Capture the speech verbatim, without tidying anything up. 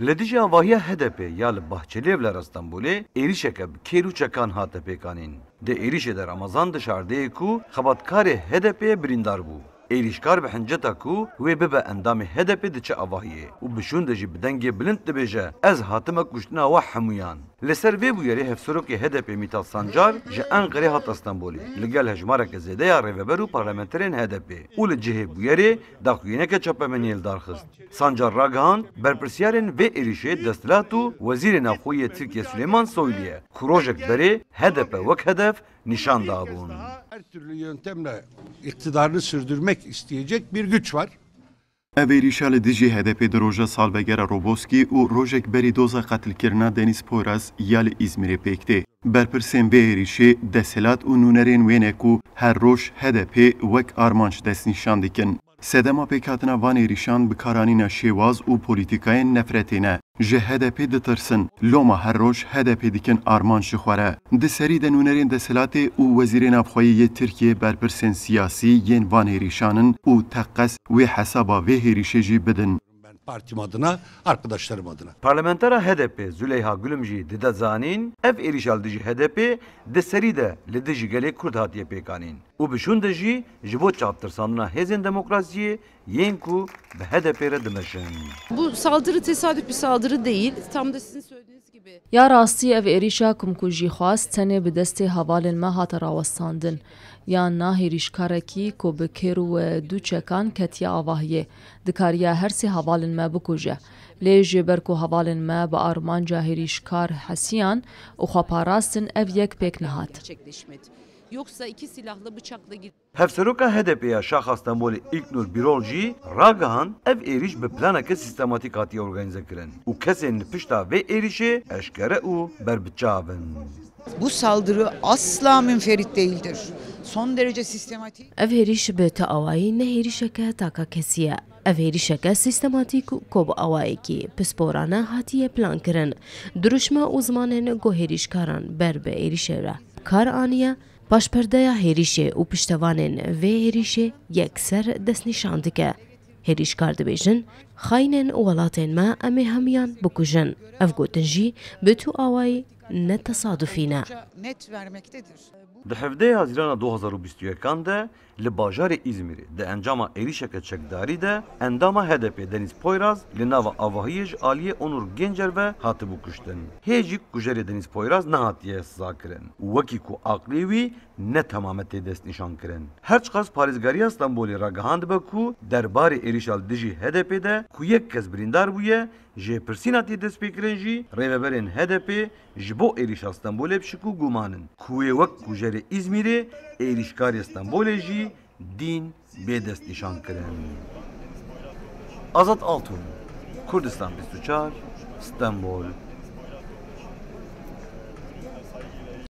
Li dijî avahiya H D P ya li Bahçelievler a Stenbolê êrîşeke bi kêr û çekan hate pêkanîn. Di êrîşê de Ramazan dişarde yê ku xebatkarê H D P'ê birîndar bû. Êrîşkar bi hinceta ku wê bibe endamê H D P'ê diçe avahiyê û bi şûnde jî bi dengê bilind dibêje, "Ez hatime kuştina we hemûyan." Li ser vê bûyerê hevserokê H D P'ê Mîtat Sancar ji Enqerê hate Stenbolê, li gel hejmareke zêde ya rêveber û parlamenterên H D P'ê û li cihê bûyerê daxuyaniyeke çapemeniyê li dar xist. Sancar ragihand, berpirsyarên vê êrîşê desthilat û Wezîrê Navxwe yê Tirkiye Süleyman Soylu ye, ku rojek berê H D P wek hedef nîşan dabûn. Her türlü yöntemle iktidarını sürdürmek isteyecek bir güç var. Ev êrîşa li dijî H D P di roja salvegera Roboskî û rojek berî doza qetilkirina Deniz Poyraz ya li Îzmîrê pêk tê. Berpirsên vê êrîşê desthilat û nûnerên wê ne ku her roj H D P wek armanc destnîşan dikin. Sedema pêkhatina van êrîşan bikaranîna şêwaz û polîtîkayên nefretê ne. Ji H D P ditirsin, loma her roj H D P dikin armanc ji xwe re. Di serî de nûnerên desthilatê û Wezîrê Navxweyî yê Tirkiyê berpirsên siyasî yên van êrîşan in û teqez wê hesaba vê hêrîşê jî bidin. Ben partim adına, arkadaşlarım adına. Parlamentera H D P Züleyha Gülüm jî dide zanîn, ev êrîşa li dijî H D P di serî de li dijî gelê Kurd hatiye pêkanîn û bi şûnde jî ji bo çavtirsandina hêzên demokrasiyê yên ku bi H D P re dimeşin. Bu saldırı tesadüf bir saldırı değil. Tam da sizin söylediğiniz gibi. Ya rastî ev êrîşa ku min ku jî xwest tenê bi destê hevalên me hate rawestandin. Yan na hêrîşkarekî ku bi kêr û du çekan ketiye avahiyê. Dikariya her sê hevalên me bikuje. Lê ji ber ku hevalên me bi armanca hêrîşkar hesiyan û xwe parastin, ev yek pêk nehat. Gerçekleşmedi. Yoksa iki silahlı bıçakla gir- Hevseroka H D P ya Şaxa Stenbolê Îlknur Birol jî ragihand, ev êrîş bi planeke sîstematîk hatiye organîze kirin û kesên li pişta vê êrîşê eşkere û berbiçav in. Bu saldırı asla münferit değildir. Son derece sistematik. Ev hêrîş bi tu awayî ne hêrîşeke taka kesî ye. Ev hêrîşeke sîstematîk ku bi awayekî pisporane hatiye plankirin. Dirûşme û zimanên ku hêrîşkaran ber bi êrîşê re kar aniye, paşperdeya hêrîşê û piştevanên vê hêrîşê yekser destnîşan dike. Hêrîşkar dibêjin, xayînên welatên me em ê hemiyan bikujin. Ev gotin jî bi tu awayî ne tesadufî ne. Net vermektedir. Di hevdehê Hazîrana du hazar û bîst û yekan de li bajarê Îzmîrê di encama êrîşeke çekdarî de endama H D P Deniz Poyraz li nava avahiyê ji aliyê Onur Gencer ve hatibû kuştin. Hê jî kujerê Deniz Poyraz nehatiye sizakirin û wekî ku aqlê wî ne temam e tê destnîşankirin. Her çiqas parêzgariya Stenbolê ragihandibe ku derbarê êrîşa li dijî H D P de ku yek kes birîndar bûye, jêpirsîna tê destpêkirin jî rêveberên H D P ji bo êrîşa Stenbolê bi şik û guman in, ku wê wek kujerê Îzmîrê êrîşkarê Stenbolê jî dîn bê destnîşankirin. Azad Altun, Kurdistan bîst û çar, Stenbol.